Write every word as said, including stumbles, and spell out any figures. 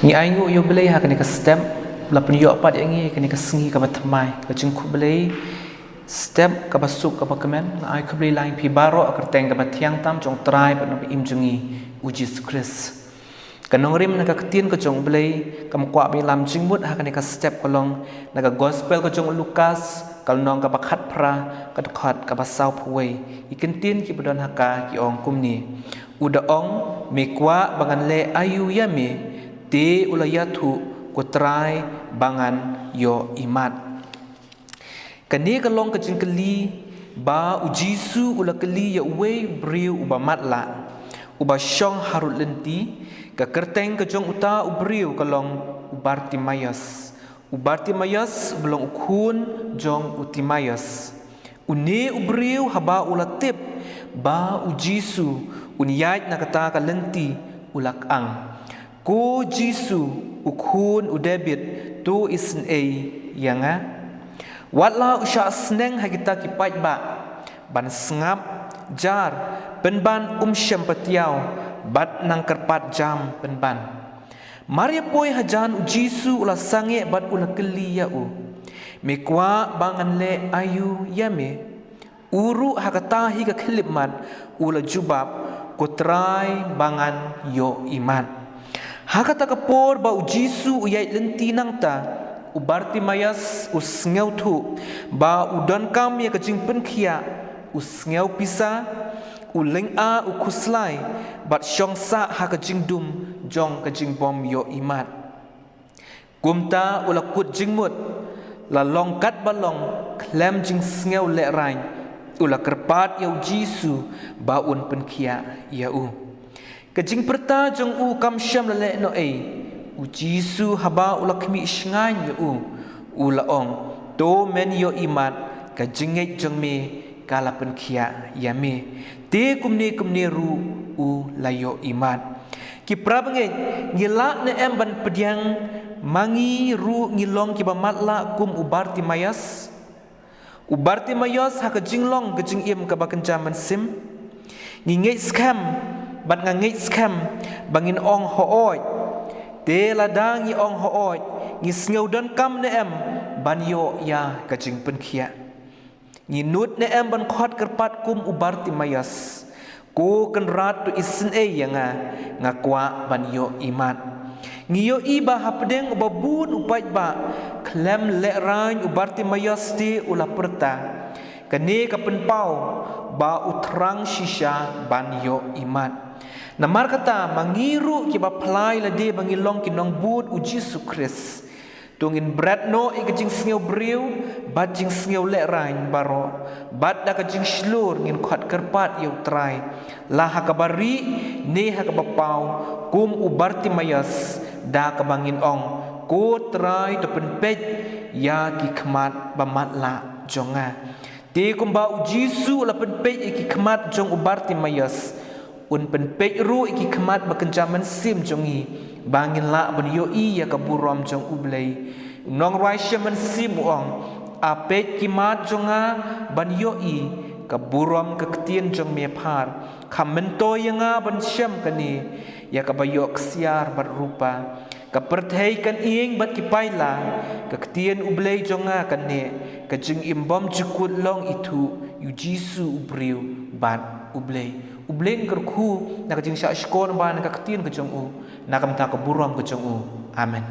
Ngi ai nguh ïa U Blei ha kane ka step, la pynïoh pat ïa ngi kane ka sngi kaba thymmai, ka jingkhublei step kaba suk kaba kmen. Nga ai khublei lang ïa phi baroh ha ka kyrteng kaba thiang tam jong U Trai bad Nongpynim jong ngi, U Jisu Khrist. Ka nongrim na ka ktien ka jong U Blei, kam kwah ba ngi lam jingmut ha kane ka step ka long na ka gospel ka jong u Lukas, ka lynnong kaba khatphra, ka dkhot kaba sawphew wei. Ki kyntien kiba don ha ka ki ong kumne. U da ong, me kwah ba ngan leh aïu ïa me, te u la ïathuh, ko Trai, ba ngan ïoh imat. Kane ka long ka jingkylli ba U Jisu u la kylli ïa uwei u briew uba matlah, uba shong harud lynti. Ka kyrteng ka jong uta u briew ka long u Bartimaios. U Bartimaios u ba long u khun jong u Timaios. Une u briew haba u la tip ba U Jisu un ïaid na kata ka lynti, u la kang, ko Jisu, u khun u Dabid, to isynei ïa nga. Wat la u shah sneng ha kita ki paidbah, ban sngap, jar, pynban um shym patiaw, bad nang kyrpad jam pynban. Mar ïa poi hajan U Jisu u la sangeh bad u la kylli ïa u, me kwah ba ngan leh aïu ïa me? U ruh ha kata hi ka khyllipmat u la jubab, ko Trai, ba ngan ïoh imat. Ha kata ka por ba U Jisu u ïaid lynti nangta, u Bartimaios u sngewthuh ba u donkam ïa ka jingpynkhiah, u sngew pisa, u lynga, u khuslai, bad shong sah ha ka jingdum jong ka jingbym ïoh imat. Kumta u la kut jingmut, la long katba long, khlem jingsngew lehraiñ, u la kyrpad ïa U Jisu ba un pynkhiah ïa u. Ka jingpyrta jong u kam shym la leh noh ei. U Jisu haba u la khmih shngaiñ ïa u, u la ong, to men ïoh imat, ka jingngeit jong me ka la pynkhiah ïa me. Te kumne kumne ruh u la ïoh imat. Ki parabangeit, ngi lah ne em ban pdiang ma ngi ruh ngi long kiba matlah kum u Bartimaios? U Bartimaios ha ka jinglong ka jingim kaba kynja mynsiem. Ngi ngeit skhem, bad nga ngeit skhem, ba ngin ong hooid. Te lada ngi ong hooid, ngi sngew donkam ne em ban ïoh ïa ka jingpynkhiah? Ngi nud ne em ban khot kyrpad kum u Bartimaios, ko Kynrad, to isynei ïa nga, nga kwah ban ïoh imat? Ngi ïohi ba hapdeng uba bun u paidbah, khlem lehraiñ u Bartimaios te u la pyrta. Kane ka pynpaw ba u thrang shisha ban ïoh imat. Namar kata, ma ngi ruh kiba phla ïa lade ba ngi long ki nongbud U Jisu Khrist, to ngin bret noh ïa ka jingsngew briew bad jingsngew lehraiñ baroh, bad da ka jingshlur ngin khot kyrpad ïa U Trai, la ha kaba rieh ne ha kaba paw, kum u Bartimaios, da kaba ngin ong, ko Trai, to pynpeit ïa ki khmat ba matlah jong nga. Te kumba U Jisu u la pynpeit ïa ki khmat jong u Bartimaios, un pynpeit ruh ïa ki khmat ba kynja mynsiem jong ngi, ba ngin lah ban ïohi ïa ka burom jong U Blei. U nongrwai shemphang u ong, a peit ki mat jong nga ban ïohi ka burom ka ktien jong me phar. Kham myntoi ïa nga ban shem kane ïa kaba ïoh ksiar bad rupa. Ka pyrthei kan ïeng bad ki paila, ka ktien U Blei jong nga kan neh. Ka jingim bymjukut long ithuh ïa U Jisu u briew bad U Blei. U Blei un kyrkhu na ka jingshah shkor ba na ka ktien ka jong u, na ka bynta ka burom ka jong u. Amen.